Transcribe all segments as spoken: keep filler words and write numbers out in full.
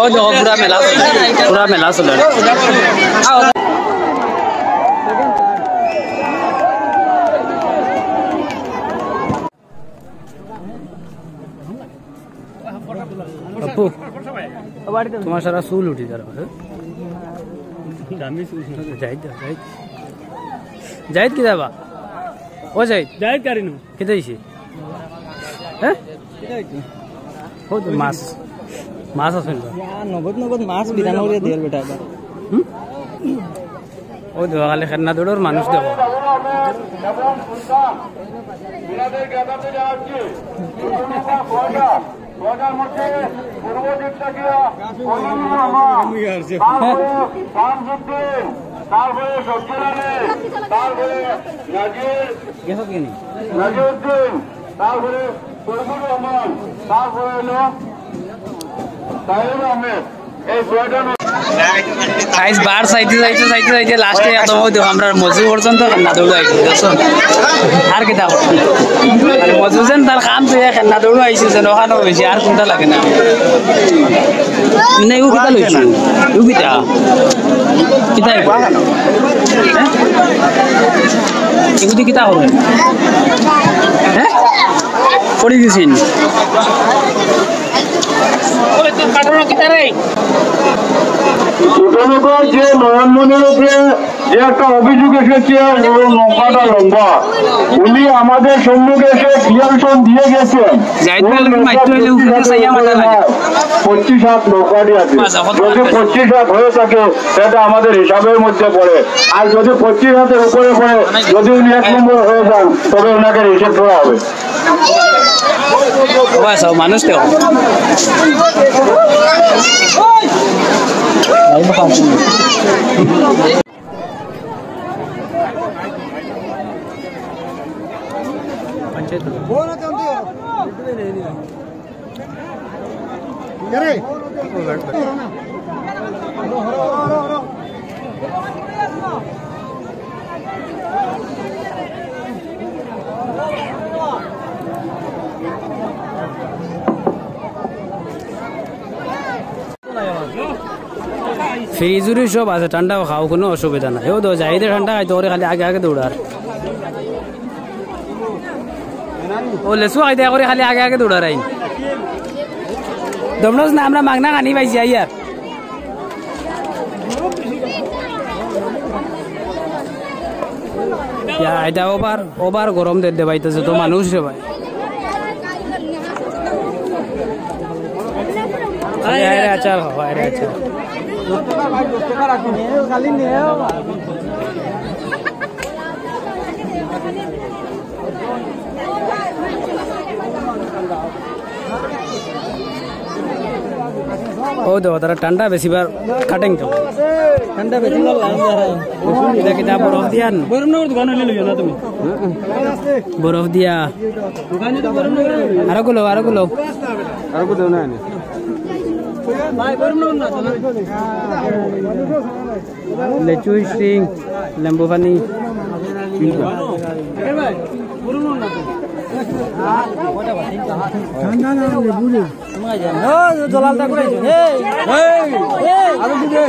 ও দেখো, পুরা মেলা চলে, পুরা মেলা চলে। আপু, তোমার সারা চুল উঠি যার, হ্যাঁ? জাহিদ, জাহিদ। জাহিদ কি যাবা? ও জাহিদ। জাহিদ কারিনু। কেটে দিছে? হ্যাঁ? ও তো মাছ, মাছ আছে না? ইয়া, নগদ নগদ মাছ বিধান করে দিয়ার বেটা এবার। হুম? ও দেখো, খালি খেলনা দৌড়র মানুষ দেখো। তারপরে শামসুদ্দিন, তারপরে সজ্জল আলী, তারপরে নাজির, নাজিউদ্দিন, তারপরে তৈবুর রহমান, তারপরে হলো তাইবুর আহমেদ। এই ছয়টা নাম। আইজ বার চাইতে চাইতে চাইতে চাইতে লাস্টে এত মধ্যে আমরা মজু পর্যন্ত খেলনা দৌড় আইছি, বুঝছো? আর কিতা করতাম? আর মজু যেন তার কাম তো খেলনা দৌড় আইছে যেন ওখানে হয়েছে, আর কোনটা লাগে না। না, ইউ কিতা লইছো? ইউ কিতা? কিতা ইউ? হ্যাঁ? ইগুদি কিতা করইন? হ্যাঁ? পড়ি গেছিন। ছোট লোকের যে নয়নমণির উপরে যে একটা অভিযোগ এসেছে, ও নৌকাটা লম্বা। উনি আমাদের সম্মুখে এসে ক্লিয়ারেশন দিয়ে গেছেন। যাইতে হলে কি মাইতে হইলে উপরে তো চাইয়া মাথা লাগে। পঁচিশ হাত নৌকাটি আছে। বাস, এখন যদি পঁচিশ হাত হয়ে থাকে, সেটা আমাদের হিসাবের মধ্যে পড়ে। আর যদি পঁচিশ হাতের উপরে পড়ে, যদি উনি এক নম্বর হয়ে যান, তবে ওনাকে রিজেক্ট করা হবে। বাস, মানুষ তো। ফ্রিজ উরিজ সব আছে, ঠান্ডাও খাও, কোনো অসুবিধা নাই। ও তো যাইতে ঠান্ডা খাইতে করে খালি আগে আগে দৌড়ার। ও লেসু খাইতে করে খালি আগে আগে দৌড়ার আইন। দমনস না, আমরা মাগনা খানি পাইছি আইয়ার। ইয়া, এটা ওভার, ওভার গরম দে, দে ভাই, তো যত মানুষ রে ভাই। আরে, আরে, আচার খাও, আরে, আচার। ও দেখো, তারা ঠান্ডা বেশিবার কাটেন তো। ঠান্ডা বেশিবার লাগে। এটা কিতা বরফ দিয়ান? বরফ না, দোকান হইলে লইও না তুমি। বরফ দিয়া। দোকানে তো বরফ না। আরো গুলো, আরো গুলো। আরো গুলো না, না। ভাই, বরফ না, না, না। লেচু, স্ট্রিং, লেম্বু পানি। ঠান্ডা না, লেবু রে। জলালটা করে। এই, এই, আরো দিবে।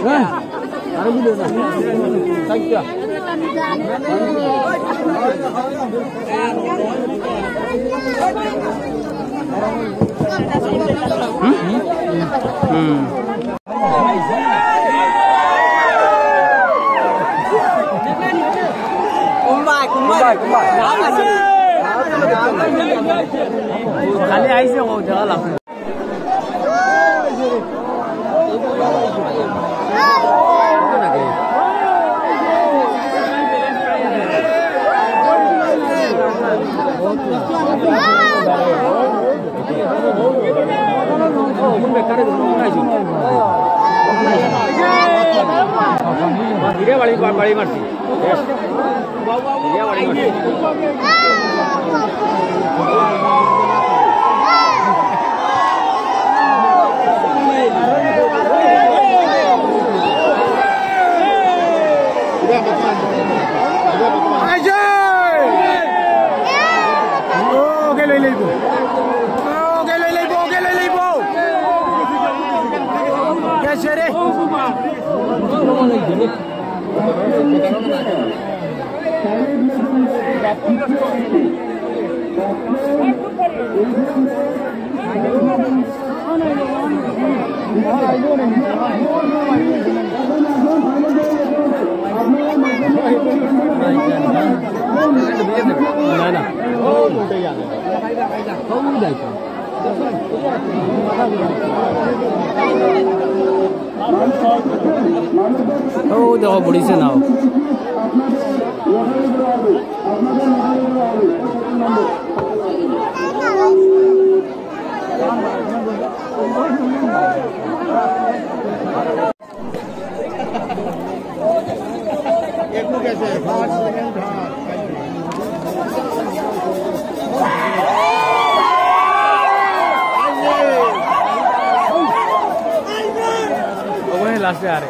হ্যাঁ, আরো দিবে না। হুম। খালি আইছে কও, দেখা লাগছে। না, না। ও দেখো, বুড়িছে নাও। ওখানে লাস্টে আরে।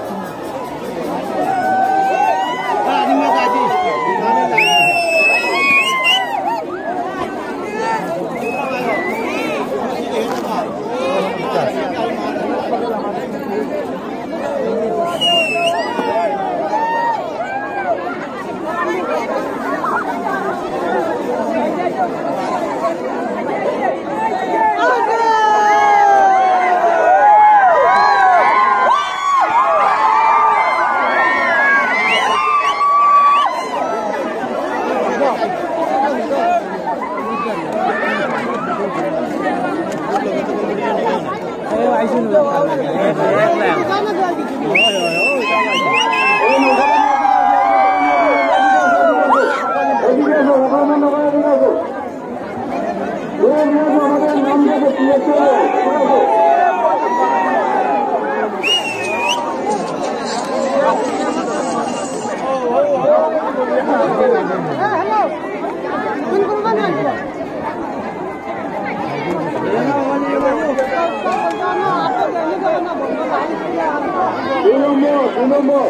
দুই নম্বর, দুই নম্বর।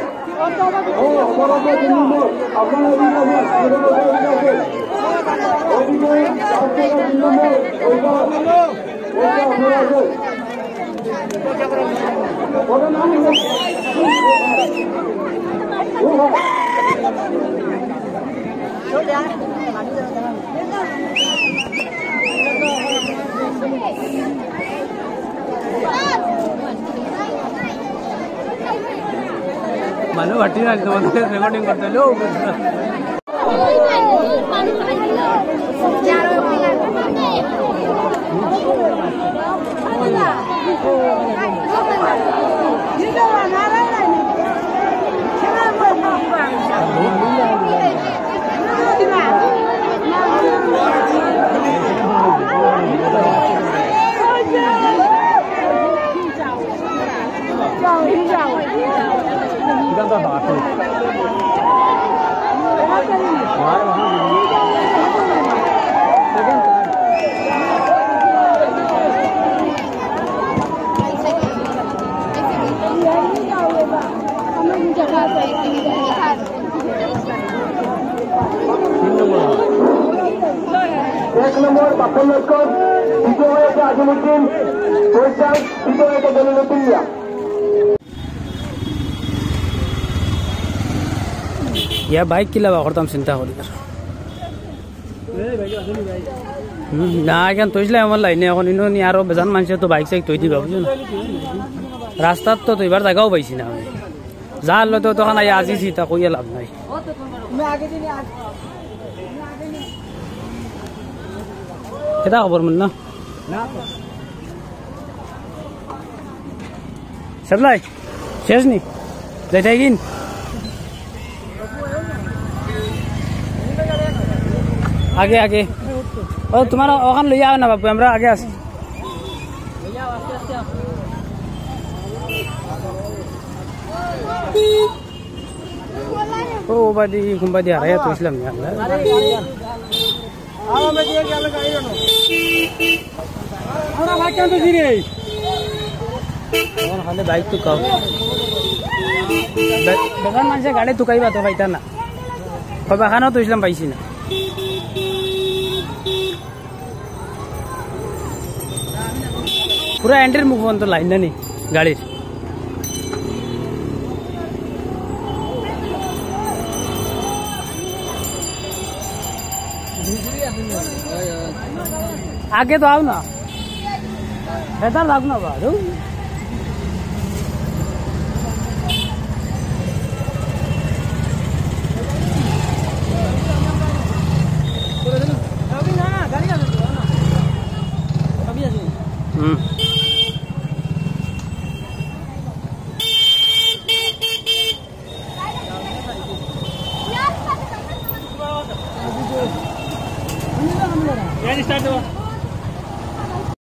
ও, আমার কাছে দুই নম্বর। আপনারা এদিকে আসুন, এদিকে আসুন, এদিকে আসুন। ওদিকে আপনারা দুই নম্বর, ওইটা, ওইটা আপনারা আসুন। ওটা নাম কি? ও ভাই। মানুষ ভাটি না, তোমাদের রেকর্ডিং করতে হলো। এক নম্বর বাপ্পা লস্কর, দ্বিতীয় হয়েছে আজিমুদ্দিন বৈশাখ, তৃতীয় হয়েছে জলিলুদ্দিন মিয়া। ইয়া বাইক কিলা বার করতাম চিন্তা করি। হুম, না, এখান থইছিলাম আমার লাইনে, এখন ইনো নি আরো বেজান মানুষে তো বাইক সাইক থই দিবা, বুঝছো না? রাস্তাত তো থইবার জাগাও পাইছি না আমি। যার লগে তো তখন আইয়া আজিছি, তা কইয়া লাভ নাই। কিতা খবর মুন্না? সাবলাই, শেষ নি? যাইতাই কিন? আগে, আগে। ও, তোমার ওখান লইয়া আও না বাপু, আমরা আগে আছি। ও, বাদি, কুম্বাদি হারাইয়া তুলছিলাম না আমরা। আমরা ভাগ কেন তো ফিরে? এখন হলে বাইক তো কাও। বে-, বেজান মানুষে গাড়ি তুকাইবা তো পাইতা না। কবে খানো তো ইসলাম পাইছি না। পুরা এন্ট্রির মুখ পর্যন্ত লাইন না নি গাড়ির। আগে তো আও না, বেতার লাগ না বা, ধুর। হুম।